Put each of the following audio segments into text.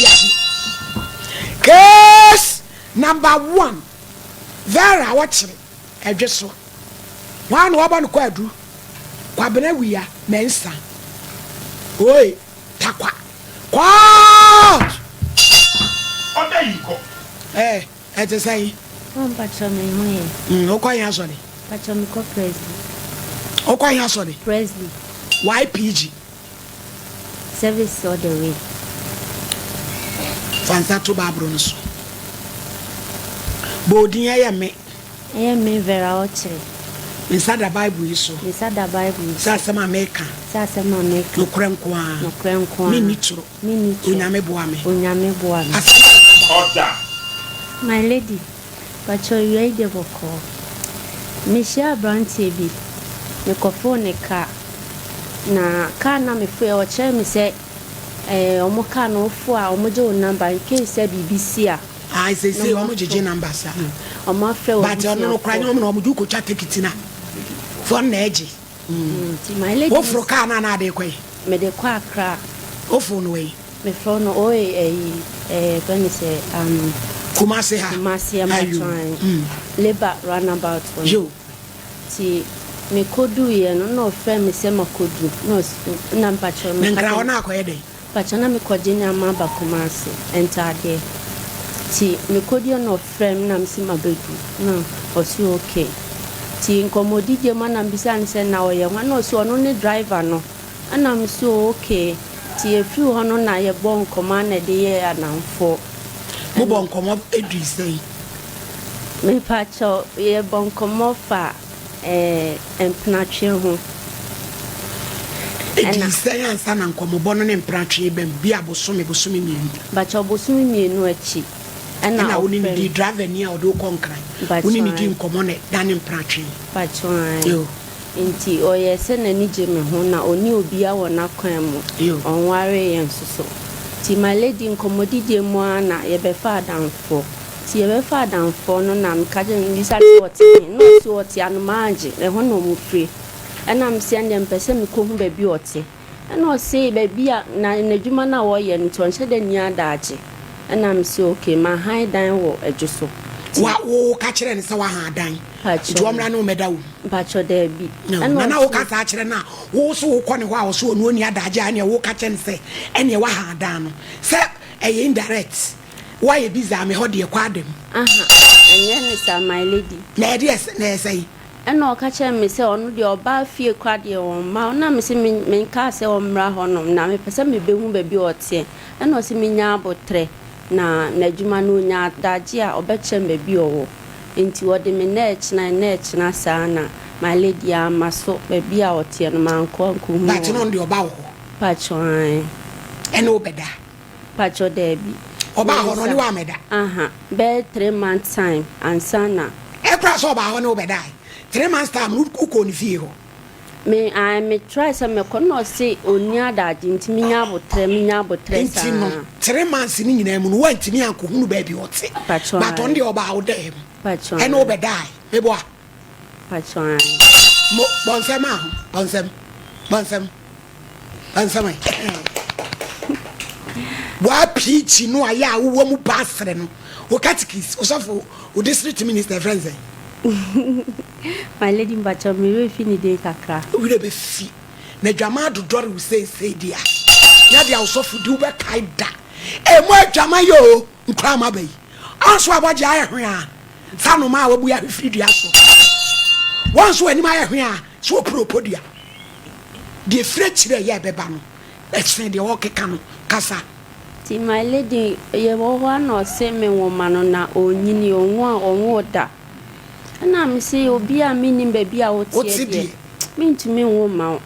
Ate ase. Case number one, Vera wɔkyere ɛdwe so. Hwan na wɔabɔ no kwaadu? Kwabena Wia Mensah. Oi, Takwa. Court! Ɔda yi kɔ. Eh, ɛte sɛn? Oh, mpakyɛ me ho yɛ. Wokɔ he asɔre? Mpakyɛ me kɔ Presby. Wokɔ he asɔre? Presby. YPG. Service all the way. Fa nsa to Bible no so. Bɔ odin ɛyɛ me. Ɛyɛ me Vera Ɔkyere. Me nsa da Bible yi so. Me nsa da Bible yi so. Sɛ asɛm a meka. Sɛ asɛm a meka. Nokorɛ nko ara. Nokorɛ nko ara. Menni toro. Menni toro. Onyame boa me. Onyame boa me. Asɛm a maba. Ɔda. My lady, pakyɛ owia yi deɛ bɔkɔɔ. Mehyia abranteɛ bi, mekɔfoo ne car. Na car no a mefoeɛ ɔkyerɛɛ me sɛ ɛɛ wɔn car no wofo a wɔgye wo number in case sɛ biribi si a. Ae seisei wɔn gyegye number saa. Wɔn afrɛ But ɔno no koraa nyɛ wɔn na wɔn gye wokotwa tekiti na fo na ɛgye. Nti my lady. Woforo car no anaa ade kɔ yi? Mede kɔ Accra. Woforo no wɔ yi? Meforo no oe ɛyi ɛɛ fɛ ne sɛ um. Kumasi ha. Kumasi ɛmbatwan. Labour runabout hɔ no. Yo. Nti mekoduiɛ no na ɔfrɛ me sɛ makodu na ɔs na mpakyɛw Na Nkran hɔ no akɔyɛ dɛn? Mpakyɛw na mekɔgye nneɛma aba Kumasi, ntaadeɛ. Nti mekoduiɛ na ɔfrɛ me na mese mabedu na ɔse okay. Nti nkɔmmɔdidie mu a na mebisa no sɛ na ɔyɛ hwan na ɔse ɔno ne driver no. Ɛna mese okay. Nti yɛfiri hɔ no na yɛbɔɔ nkɔmmɔ a na ɛde yɛɛ adamfoɔ. Mobɔɔ nkɔmmɔ dui sɛn? Mepakyɛw, yɛbɔ nkɔmmɔ fa ɛɛ mpenatwe ho. Edii sɛn ansa na nkɔmmɔbɔ no ne mpenatwe reba mu? Bi a bosome, bosome mmienu. Mpakyɛw, bosome mmienu akyi ɛna Ɛna wo ne no ɔfrɛ dii, me. driver ni a ɔde wo kɔ Nkran, wo ne no Mpakyɛw dii ae. nkɔmmɔ na ɛdane mpenatwe. Mpakyɛw ae. Yoo. Nti ɔyɛɛ sɛ n'ani gye me ho na ɔnni obiara wɔ n'akwan mu, Yoo. ɔnwaree yɛn nso so. Nti my lady nkɔmmɔdidie mu ara na yɛbɛfaa adamfoɔ. Nti yɛbɛfaa adamfoɔ no na meka kyerɛɛ no, mebisa no sɛ ɔte he? Na ɔse ɔte Anomaagye, ɛhɔ na ɔmo fire. Ɛna mese ɛndeɛ mepɛ sɛ mekɔhu baabi a ɔte. Ɛna ɔse baabi a, na n'adwuma no a ɔyɛ no nti ɔnhyɛ da nni adaagye. Ɛna mese okay, mahan dan wɔ Adwo so. Nti. Wa, wo ka kyerɛɛ no sɛ woahan dan, nti Mpakyɛw. ɔmmra ne wo mmɛda wo mu? Mpakyɛw, daabi. No, Ɛna na na ɔse. woka saa kyerɛ no a, wo so wokɔ ne hɔ a ɔse ɔno ɔnni adaagye a, ɛneɛ woka kyerɛ no sɛ ɛneɛ woahan dan no. Sɛ ɛyɛ indirect. Woayɛ busy a me hɔ deɛ kɔ ada mu. Aha, ɛnyɛ ne saa my lady. Na ɛdeɛ na ɛyɛ sɛn? Ɛna ɔka kyerɛɛ me sɛ ɔno deɛ ɔbaa fie koraa deɛ ɔmma, na me se me menkaa sɛ ɔmmra hɔ nom na mepɛ sɛ mebɛhu baabi a ɔteɛ, ɛna ɔse menya aboterɛ na n'adwuma no ɔnya adagye a ɔbɛkyerɛ me baabi a ɔwɔ, nti ɔde me nnɛɛkyena nnɛɛkyena saa na my lady amma so baabi a ɔteɛ no mankɔ ankɔhu But na hɔ. ɔno deɛ ɔba wo hɔ? Mpakyɛw ae. Ɛne wo bɛda? Pakyɛ daabi. Ɔbaa hɔ no ɔne wo ammɛda? Aha, bɛyɛ 3 months time ansa na. Ɛkora sɛ ɔbaa hɔ ne wo bɛdae? 3 months time no wokɔɔ ne fie hɔ? Me ae me try sɛ mɛkɔ na ɔse ɔnni adagye nti menya abotrɛ menya abotrɛ saa. Nti no 3 months no nyinaa mu no woantumi ankɔhunu baabi ɔte? Pakyɛ But ɔno ae. deɛ ɔbaa wo dɛm Pakyɛ ɛne wo ae. bɛdae? Meboa? Pakyɛ ae. Mo bɔ nsɛm a ho bɔ nsɛm bɔ nsɛm. Ansama yi. W'apiikyi no ayɛ a wowɔ mu ba asere no. Wo catechies, wo sɔfo, wo district minister ɛfrɛ no sɛn? My lady mpakyɛw me werɛ fi ne din kakra. Wo werɛ bɛfi. Na adwaman adodɔre wo seesei deɛ a, nyɛ deɛ wo sɔfo di wobɛkae da. Emu adwaman yɛ o, nkura maba yi. Ɔnso abɔgye ayɛ hweaa sɛ anomaa a wabue ahwe firi dua so. Wɔn nso anim ayɛ hweaa sɛ wɔpuro podua. Deɛ ɛfiri akyire a ɛyɛ a ɛbɛba no, ɛsene deɛ ɔrekeka no kasa. Nti my lady yɛwɔ hɔ a na ɔse me nwoma no na ɔnyini ɔnwo a ɔnwoo da ɛna mese obi a mennim baabi a woteɛ deɛ mentumi nwo mma wo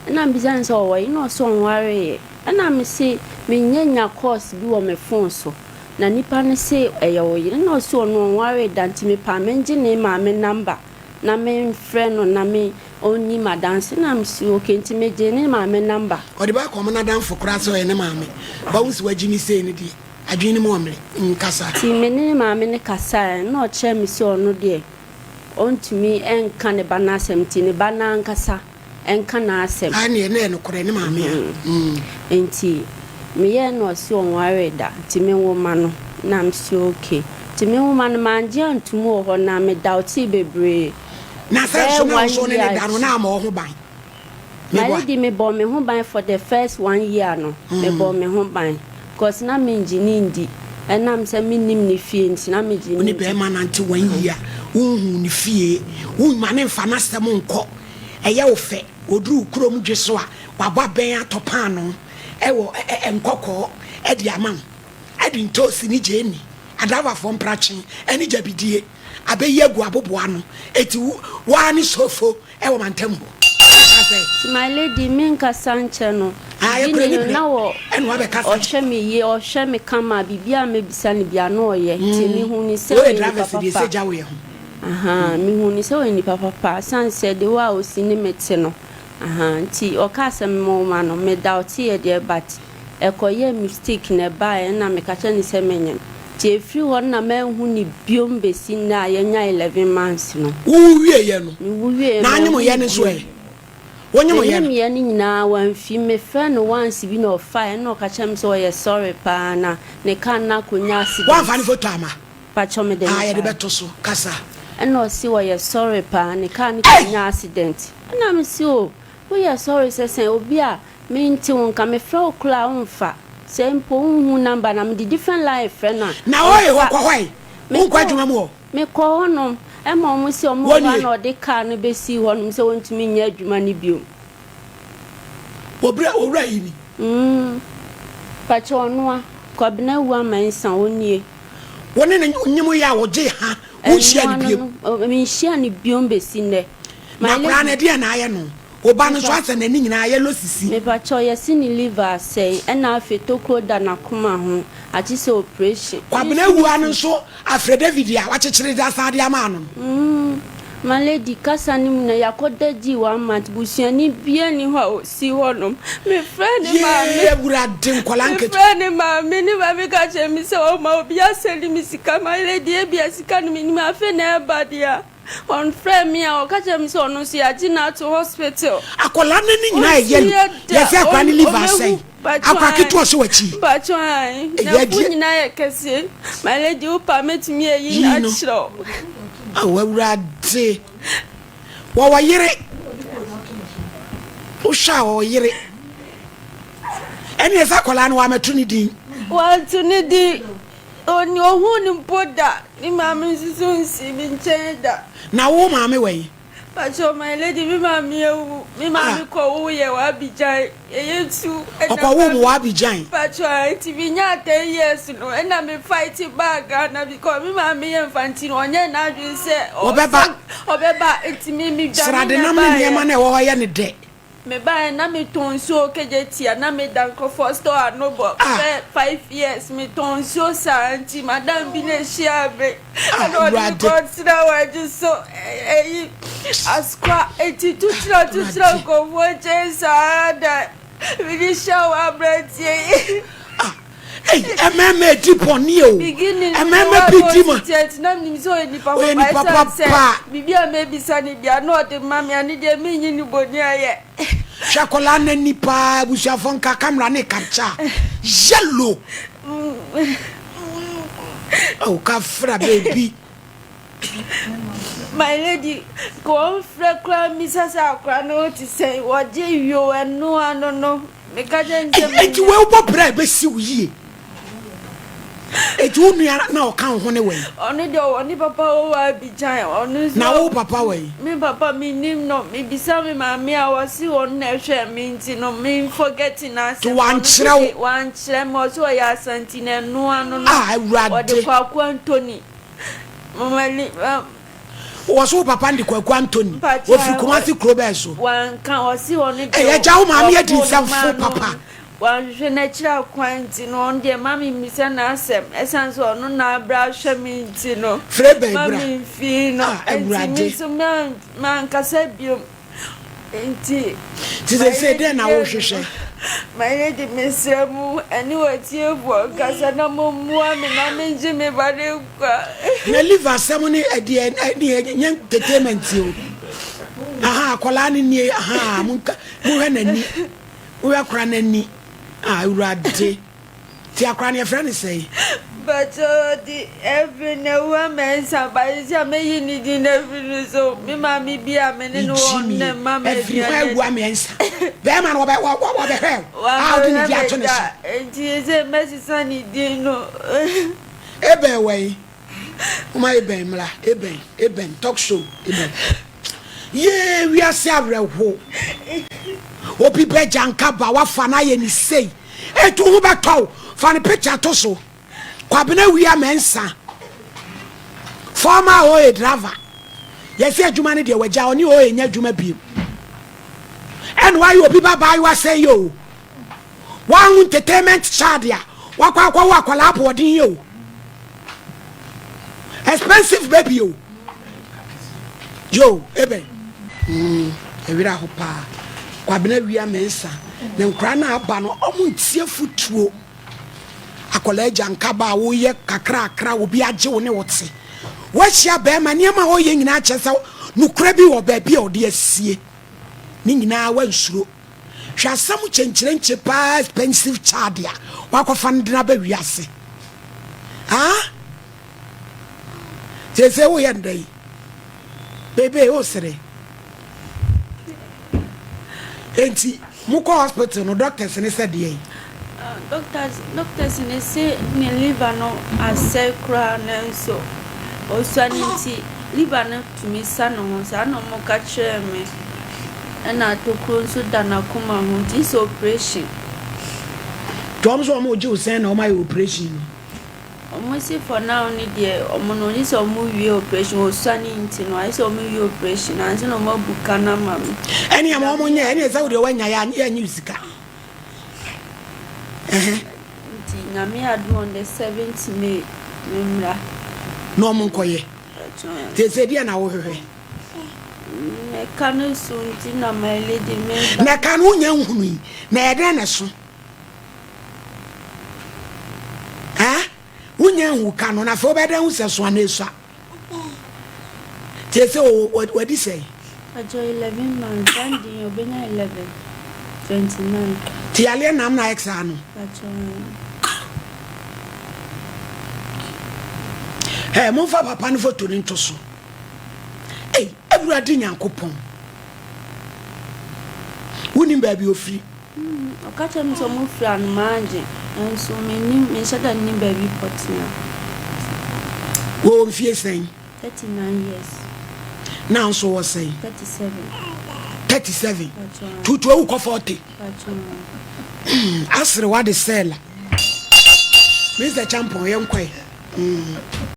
ɛna mebisa no sɛ ɔwɔ he na ɔse ɔnwareeɛ ɛna mese menyɛ nya course bi wɔ me phone so na nipa no se ɛyɛ wo yere na ɔse ɔno ɔnwaree da nti mepaa mengye ne maame number na memfrɛ no na me ɔnni m'adanse na mese okay nti megyee ne maame number. Ɔde ba kɔm n'adamfo koraa sɛ ɔyɛ ne maame. Wahu sɛ wagye me sei no deɛ, adwene no mu ɔmmere. Nkasa. Nti me ne ne maame no kasaeɛ na ɔkyerɛɛ me sɛ ɔno deɛ ɔntumi nka ne ba no asɛm nti ne ba no ankasa nka n'asɛm. Ɛneɛ na ɛyɛ nokorɛ, ne maame a. Nti. Meyɛɛ na ɔse ɔnwaree da nti me nwoma no na mese ok. Nti me nwoma no mangye antom wɔ hɔ na me doubtee bebree. Na sɛ Bɛyɛ nso na wo one nso wo ne year no da no akyi. na ama wo ho ban? My Meboa? lady mebɔɔ me ho ban for the first one year no mebɔɔ me ho ban cause na mengye no ndi ɛnam sɛ mennim ne fie nti na megye Wo no ne ndi. barima nante one year wonhuu ne fie, womma no mfa n'asɛm nkɔ, ɛyɛ wo fɛ, ɔduru wo kurom dwe so a wabɔ abɛn atɔ paanoo wɔ nkɔkɔɔ de ama wo, de ntoosi ne gyeene, adraivafoɔ mprakye ne gyabidie abɛyi agu aboboano, enti wo ara ne sofo wɔ mantam hɔ. Ka sɛ. Nti my lady me nkasa nkyɛ no, Ah, yɛkura beginning ni no berɛ na wɔ ɛna wabɛkasa kyɛ. ɔhwɛ me yie, ɔhwɛ me kama, biribiara a mɛbisa no biara na ɔyɛ, nti me hu no sɛ Woyɛ ɔyɛ nipa drivers deɛ papa. sɛ gya woyɛ ho. Ahaa, me hu no sɛ ɔyɛ nipa papa, ɛsiane sɛ the way a ɔsi ne me te no, Ahaa nti ɔkaa sɛ moma no, me doubteeɛ deɛ but ɛkɔyɛɛ mistake na ɛbaeɛ ɛna meka kyerɛɛ no sɛ menyem. Nti ɛfiri hɔ no na manhu no biom bɛsi nnɛ a yɛanya 11 months no. Wowu wieeɛ no, Mewu wieeɛ na manhu anyemoyɛ no no nso biom. ɛ? Wonyemoyɛ no? Menyemyɛ no nyinaa wamfi, mefrɛɛ no once bi na ɔfaeɛ ɛna ɔka kyerɛɛ me sɛ ɔyɛ sorry paa na ne car no akɔnya accident. Woamfa ne photo amma? Pakyɛ mede Ah, no yɛde bae. bɛto so. Kasa. Ɛna ɔse ɔyɛ sorry paa ne car no Ei! kɔnya accident. Ɛna me se oh woyɛ sorry sɛ sɛn obi a me nte wo nka me frɛ wo koraa wonfa sɛ mpo wonhu number no a mede different line frɛ no a Na ɔye ɔnfa. wokɔ hɔ ɛ? Me Wonkɔ kɔ adwuma mu hɔ? me kɔ hɔ nom ɛma ɔmo se ɔmo Wɔ wɔ hɔ a nie? na ɔde car no bɛsii hɔ nom sɛ ɔntumi nyɛ adwuma no biom. Wɔ berɛ owura yi ni? Mm pakyɛ ɔnoa Kwabena Awuah Mensah ɔnie. Wo ne no nyem yɛ a ɔgye ha wonhyia no Ɛnoa biom? no no menhyia no biom bɛsi nnɛ. Na My akwadaa no lady. ɛdeɛn na ayɛ no? Wo ba no nso Mepa asɛ n'ani nyinaa yellow sisi. Mepakyɛw yɛse ne liver asɛe ɛna afei tokuro da nakoma ho agye sɛ operation. Me Kwabena nso me awua no fi. nso afrɛ David a wakyekyere de asan de ama no no. Mm my lady kasa no mu na yakɔ da gyii one month busuani bia ni hɔ a osi hɔ nom me frɛ ne maame Yee awurade nkwadaa me nketewa. frɛ ne maame ne maame ka kyerɛ me sɛ ɔma obi asɛne me sika my lady ebia sika no menim afei na ɛba deɛ a. Ɔfrɛɛ me a ɔka kyerɛɛ me sɛ ɔno nso yɛagye no ato hospital. Akwadaa no ani nyinaa yɛ yellow. Ɔnsi yɛ da. Yɛsɛ akwadaa no liver Ɔmɛhu. asɛe. Mpakyɛw Akwadaa ae. ketewa ɔhyɛ w'akyi. Mpakyɛw ae. Ɛyɛ N'afu deɛ. nyinaa yɛ kɛseɛ. My lady wo pɛ a mɛtumi ayi no Yi no. akyerɛ wo. Ao Awurade. Wɔwɔ yere. Wohwɛ a wɔwɔ yere. Ɛne ɛsɛ akwadaa no wɔamɛto ne din. Wɔanto ne din. Onni ohuu no mpo da. Me maame nso so nsii me nkyɛn da. Na wo maame wɔ he? Pakyɛw my lady me maame awu. Me maame kɔ woo yɛ wɔ Abidjan. Yɛyɛ tu ɛna Ɔkɔ woo mo maame wɔ Abidjan? Pakyɛw ae nti me nyaa ten years no ɛna me fight baa Ghana because me maame yɛ nfa nti no ɔnyɛɛ n'adwene sɛ Ɔbɛba. ɔbɛba nti me me dwane na Sradenam ne ɛbaeɛ. nneɛma no a ɛwɔ hɔ yɛ no dɛ. Mebaeɛ na metɔn nsuo Kejetia na meda nkurɔfoɔ store ano bɔ bɛyɛ 5 years metɔn nsuo saa nti madam bi na ɛhyiaa me ɛna ɔde me kɔ tena wagye so ɛyi askwa eti tukyerɛ tukyerɛ nkurɔfoɔ nkyɛn saa da mede hyɛ wɔ aberanteɛ yi. Ei, ɛmɛɛmɛ edi bɔne o. Beginning no Ɛmɛɛmɛ bi di ma. Ɔyɛ na menim sɛ ɔyɛ nipa Ɔyɛ papa nipa ɛsiane sɛ papa. biribi a mɛbisa no bia na ɔde ma me ɛno deɛ menyi no bɔni ayɛ. Hwɛ akwadaa no ani paa abusuafoɔ nka camera ne capture yellow. Oh kafra baby. My lady, nka wɔmfrɛ koraa mmisa sɛ akwadaa no ho te sɛn, wɔgye yoo ɛno ano no. Meka kyerɛ no sɛ Ei, enti menya. wei wobɔ bra a ɛbɛsi wo yie. Enti wo nua na ɔka wo ho ne wɛn? Ɔno deɛ ɔwɔ ne papa wɔ wɔ Abidjan, ɔno nso. Na wo papa wɔ he? Me papa mennim no, mebisa me maame a ɔse ɔno na ɛhwɛɛ me nti no me forget n'asɛm. Nti wankyerɛ wo? Wankyerɛ me, ɔse ɔyɛ Asante na ɛno ano no. Ah Awurade. Ɔde Kwaku Anthony. Mama li, ma. Wɔ so wo papa no de Kwaku Anthony. Ofiri Kumasi kuro bɛn so? Wanka, ɔse ɔno deɛ Ɛyɛ gya wo maame adi wɔpoo no nsɛm maa fo no papa. Wanhwehwɛ n'akyiri akwan nti no ɔno deɛ mma me mmisa no asɛm ɛsiane sɛ ɔno na abrɛ ahwɛ me nti no Frɛ bɛn ma bra. me mfii no Ah nti me Awurade. nso mankasa biom. Nti, Nti seesei dɛn na wohwehwɛ? My lady, mesrɛ mo ɛne w'atiefoɔ nkasa na mommoa me na mengye me ba no nkwa. Na liver asɛm no ɛdeɛ ɛdeɛ ɛnyɛ entertainment o. Aha akwadaa no nie aha monka monhwɛ n'ani monhwɛ akwadaa n'ani ah awurade. Ti akora no yɛfrɛ no sɛn? Mpakyɛw ɔde Evelyn Awuah Mensah ba sisi a mɛyi ne din afiri no so me maame bi a me ne no wɔ hɔ na ɛma me Evelyn aduane Awuah Mensah bɛrima no wɔbɛ wɔbɛhwɛ wo a wode ne wamɛhwɛ din me ato ne da so. nti sɛ mɛsesa ne din no. Ebɛn wɔ yi? Momma Eben mmra. Eben, Eben, talk show, Eben. Yee, wiase awerɛho. Obi bɛgya nka ba wafa no ayɛ ne sei. Etu ho bɛtɔ wo. Fa ne picture to so. Kwabena Wia Mensah. Former OA driver. Yɛsi adwuma no deɛ wagya ɔne OA nyɛ adwuma biem. Ɛna wayɛ obi ba baayewa sɛn yɛ o. Wanwo entertainment child a wakɔ akɔwo akwadaa aboɔden yi o. Expensive baby o. Yo, eben. Mm, ɛwerɛ aho paa. Kwabena wia mensa. Ne nkora no aba no, ɔmo ntie futuo. Akwadaa agya nkaba a woyɛ kakrakra, obi agye wo ne wo te. Woahyia bɛrima, nneɛma a ɔyɛ nyinaa kyerɛ sɛ nokorɛ bi wɔ baabi a ɔde asie. Ne nyinaa wansuro. Hwɛ asɛm kyenkyerenkye paa expensive child a wakɔfa no de no aba wiase. Ah? Seesei woyɛ no dɛn? Bebe wosere. Enti mokɔ hospital no doctors ne sɛ deɛn? Doctors doctors no se ne liver no asɛe koraa nanso osua no nti liver no tumi sa ne ho saa na ɔmo ka kyerɛɛ me ɛna tokuro nso da n'akoma ho nti sɛ operation. Nti ɔmo nso ɔmo gye wo sɛn na ɔmo ayɛ operation no? Ɔmo se for now no deɛ ɔmo no gye sɛ ɔmo wie operation osua no nti no ayɛ sɛ ɔmo wie operation ansa na ɔmo abu ka no ama me. Ɛneɛ ma ɔmo nyɛ ɛneɛ sɛ wo deɛ wanya yɛ yɛnye wo sika. Nti Nyame adom on the seventh May me mmra. Na ɔmo nkɔyɛ. Seesei deɛ na wohwehwɛ? Na ɛka no so nti na my lady me ba. Na ɛka no wonya nhunu yi na ɛyɛ dɛn na ɛso? Haa? Wonya nhu ka no na afei wobɛyɛ dɛn ahu sɛ ɛso anaa esua? Seesei o wadi sɛn? Pakyɛ 11 months, one din obenya 11, 29. Ti yareɛ nam na ayɛ saa no. Pakyɛ. Hey, momfa papa no foto no nto so. Ei, Awurade Nyankopɔn. Wonim baabi ofiri? Ɔka kyerɛɛ me sɛ wɔfiri Anomaagye, nanso mennim, menhyɛ da nnim baabi pɔtee a. Wɔwɔ mfie sɛn? 39 years. Na nso wɔ sɛn? 37. 37. Tutu awu kɔ 40. Asere wade sɛla. Mr. Champon yɛnkɔe. Mm.